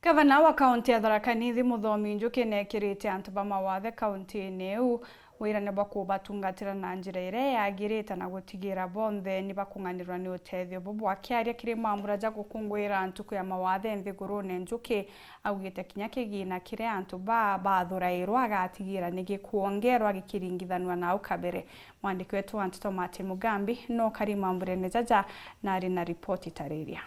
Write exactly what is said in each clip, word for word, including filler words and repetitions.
Gavana wa kaunti ya Tharaka Nithi, Muthomi Njuki, nekirite antu ba mawathe kauntiine iu wirane bwa kubatungatira na njira iria yagirite na gutigira bonthe ni bakung'anirwa ni utethio bubu. Akiaria kiri mambura ja gukunguira ntuku ya mawathe nthigurune, Njuki augite kinya kigina kiria antu baa bathurairwa agatigira ni gikwongerwa gikiringithanua na au kabere. Mwandiki wetu wa nteto Martin Mugambi no kari mamburene jaja na ari na ripoti tariria.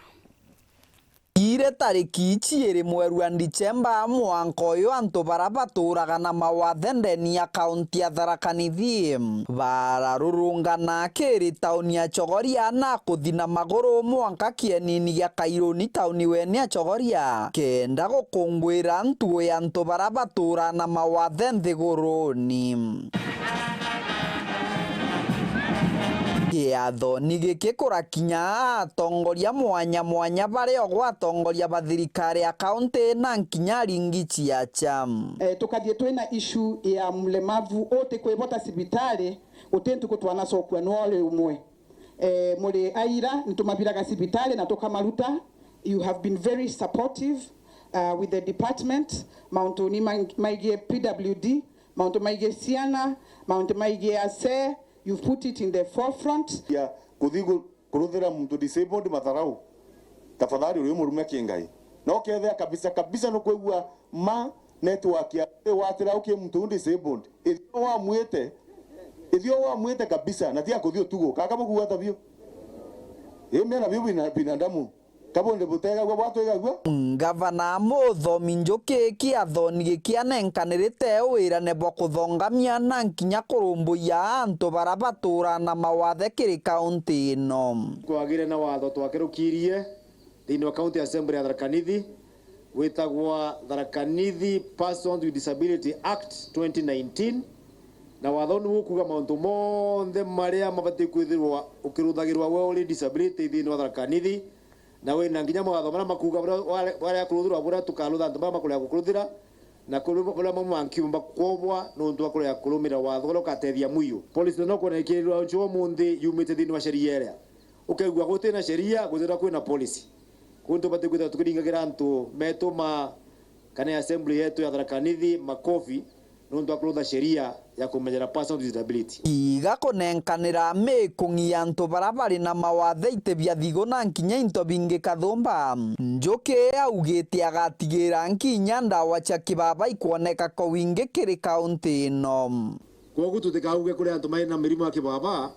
Ire tariki ici iri mweri wa Dichemba mwanka uyu, antu bara baturaga na mawathe ndeni ya kaunti ya Tharaka Nithi bararurungana kiri tauni ya Chogoria na kuthi na maguru mwanka kienini gia Kairuni tauni weni ya Chogoria, kenda gukunguira ntugu ya antu bara batura na mawathe nthiguruni. Kiathoni giki kurakinya, atongoria mwanya mwanya bari o gwa atongoria ba thirikari ya kaunti na nkinya aringi ciacha. Eh, tukathie twina issue ya mlemavu uti kwivota cibitari, guti ntuku twanacokua nwo ri umwe. Eh, muri aira, nitumaviraga cibitari na tukamaruta. You have been very supportive, uh, with the department, mauntu ni mai-, maigie P W D, mauntu maigie ciana, mauntu maigie asee, you've put it in the forefront. Ya kuthi ku-, kuruthira muntu disabled matharau, tafadhali uri murume kingai. No kethia kabisa kabisa nukwigua ma network ya watira uki muntu u disabled. Ithio wamwite, ithio wamwite kabisa, na tia kuthi utugo. Kaka bukuga tabio. Ii miana bio bina-, binadamu. Kabonde butegagua bwatwigagua. Ngavana Muthomi Njuki kiathoni giki anenkanirite wirane bwa kuthongamia na nkinya kurumbuia antu bara batura na mawathe kiri kaunti ino. Kwagire na watho twakerukirie thiini wa County Assembly ya Tharaka Nithi witagwa Tharaka Nithi Persons with Disability Act twenty nineteen, na watho uu ni ukuuga mauntu monthe maria mabati kwithirwa ukiruthagirwa we uri disability thiini wa Tharaka Nithi, na wina nginya mawatho maria makuuga buria ware-, warea kuruthirwa buria tukarutha antu baria makurega gukuruthira, na kuri buria mamwe mankiumba kwobwa nuntu wa kurega kurumira watho uria ukatethia muio. Policy ino kwona ikirirwa ncho umunthi yumite thiini wa sheria iria. Ukaigua gutina sheria, gutira kwina policy. Kuntu bati kwithirwa tukiringagira antu metu ma, kana assembly yetu ya Tharaka Nithi makofi, nontu akurutha sheria ya kumenyera persons with disability. Igakunenkanira mikung'i ya antu bara bari na mawathe, iti bia thigu na nkinya into bingi kathumba. Njuki augite agatigira nkinya ndawa cia kibaba ikwoneka kwa wingi kiri kaunti ino. Kwogu tutikauge kuri antu mari na mirimu ya kibaba,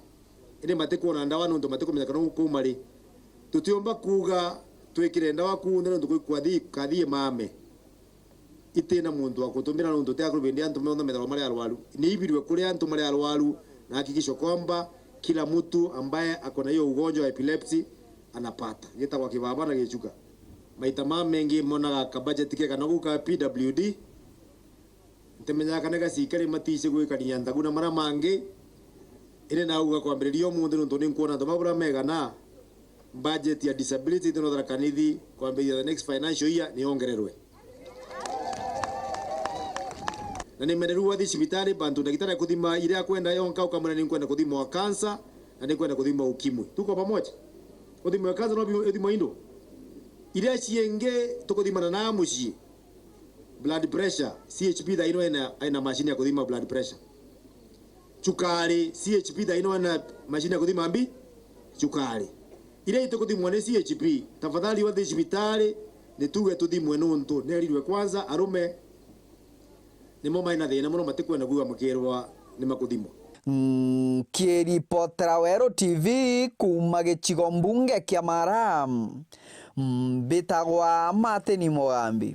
indi matikwona ndawa nontu matikumenya kana kuuma ri. Tutiumba kuuga twikire ndawa kunthe nontu kwi kwathi-, kathii mame. Itina muntu wa kutumira nontu ti akuru bindi antu monthe methagwa mari arwaru. Ni ibirwe kuri antu mari arwaru na hakikisho kwamba kila mtu ambaye ako na hiyo ugonjwa wa epilepsy anapata. Gitagwa kibaba na gichuka. Maita mamengi monaga kabajeti ke kana guka P W D. Ntimenyaga kana ga sikari matici gwikania nthagu na mara mangi. Indi nauga kwambiriria umunthi nontu ni nkwona antu mabura megana, budget ya disability thiini wa Tharaka Nithi kwambiriria the next financial year ni yongererwe. Na ni menderu wathi cibitari, bantu ndagitari akuthima iria akwenda yonka, ukamwira ni nkwenda kuthimwa cancer na ni nkwenda kuthimwa ukimwi. Tuko pamoja? Uthimwe cancer no uthimwe indo iria ciingi tukuthimana na mucii. Blood pressure, C H P thaa ino ena, ena machine ya kuthima blood pressure. Chukari, C H P thaa ino ena machine ya kuthima mbi? Chukari. Iria itukuthimwa ni C H P, tafadhali wathi cibitari, ni tuge tuthimwe nuntu nerirwe kwanza, arume nimo mai na thina muno, matikwenda kwigua makirwa ni makuthimwa. Nkiripotera Weru T V kuuma gicigo mbunge kia Mara, mbitagwa Martin Mugambi.